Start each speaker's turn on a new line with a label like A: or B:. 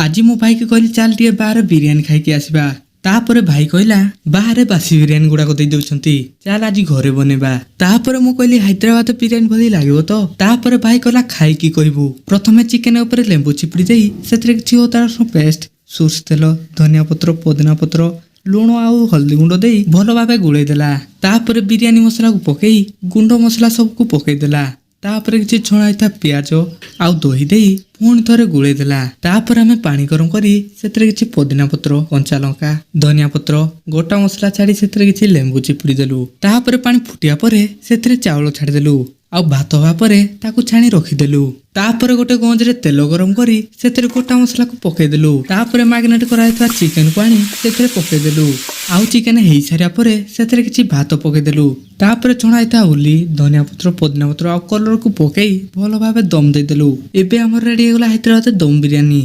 A: ଆଜି ମୁଁ ଭାଇକି କହିଲି, ଚାଲ ଟିକେ ବାହାରେ ବିରିୟାନୀ ଖାଇକି ଆସିବା। ତାପରେ ଭାଇ କହିଲା, ବାହାରେ ବାସି ବିରିୟାନୀ ଗୁଡାକ ଦେଇ ଦଉଛନ୍ତି, ଚାଲ ଆଜି ଘରେ ବନେଇବା। ତାପରେ ମୁଁ କହିଲି, ହାଇଦ୍ରାବାଦ ବିରିୟାନୀ ଭଳି ଲାଗିବ ତ? ତାପରେ ଭାଇ କହିଲା, ଖାଇକି କହିବୁ। ପ୍ରଥମେ ଚିକେନ ଉପରେ ଲେମ୍ବୁ ଚିପୁଡ଼ି ଦେଇ ସେଥିରେ କିଛି ଅଦା ରସୁଣ ପେଷ୍ଟ, ସୋରିଷ ତେଲ, ଧନିଆ ପତ୍ର, ପୋଦିନା ପତ୍ର, ଲୁଣ ଆଉ ହଳଦୀ ଗୁଣ୍ଡ ଦେଇ ଭଲ ଭାବେ ଗୋଳେଇ ଦେଲା। ତାପରେ ବିରିୟାନୀ ମସଲାକୁ ପକେଇ ଗୁଣ୍ଡ ମସଲା ସବୁକୁ ପକେଇ ଦେଲା। ତାପରେ କିଛି ଛଣା ହେଇଥିବା ପିଆଜ ଆଉ ଦହି ଦେଇ ପୁଣି ଥରେ ଗୋଳେଇ ଦେଲା। ତାପରେ ଆମେ ପାଣି ଗରମ କରି ସେଥିରେ କିଛି ପୋଦିନା ପତ୍ର, କଞ୍ଚା ଲଙ୍କା, ଧନିଆ ପତ୍ର, ଗୋଟା ମସଲା ଛାଡ଼ି ସେଥିରେ କିଛି ଲେମ୍ବୁ ଚିପୁଡ଼ି ଦେଲୁ। ତାପରେ ପାଣି ଫୁଟିବା ପରେ ସେଥିରେ ଚାଉଳ ଛାଡ଼ିଦେଲୁ ଆଉ ଭାତ ହେବା ପରେ ତାକୁ ଛାଣି ରଖିଦେଲୁ। ତାପରେ ଗୋଟେ ଗଞ୍ଜରେ ତେଲ ଗରମ କରି ସେଥିରେ ଗୋଟା ମସଲାକୁ ପକେଇଦେଲୁ। ତାପରେ ମ୍ୟାରିନେଟ କରାଯାଇଥିବା ଚିକେନକୁ ଆଣି ସେଥିରେ ପକେଇଦେଲୁ ଆଉ ଚିକେନ ହେଇସାରିବା ପରେ ସେଥିରେ କିଛି ଭାତ ପକେଇଦେଲୁ। ତାପରେ ଛଣା ହେଇଥିବା ଉଲି, ଧନିଆ ପତ୍ର, ପୋଦିନା ପତ୍ର ଆଉ କଲରକୁ ପକେଇ ଭଲ ଭାବେ ଦମ ଦେଇଦେଲୁ। ଏବେ ଆମର ରେଡି ହେଇଗଲା ହାଇଦ୍ରାବାଦ ଦମ ବିରିୟାନୀ।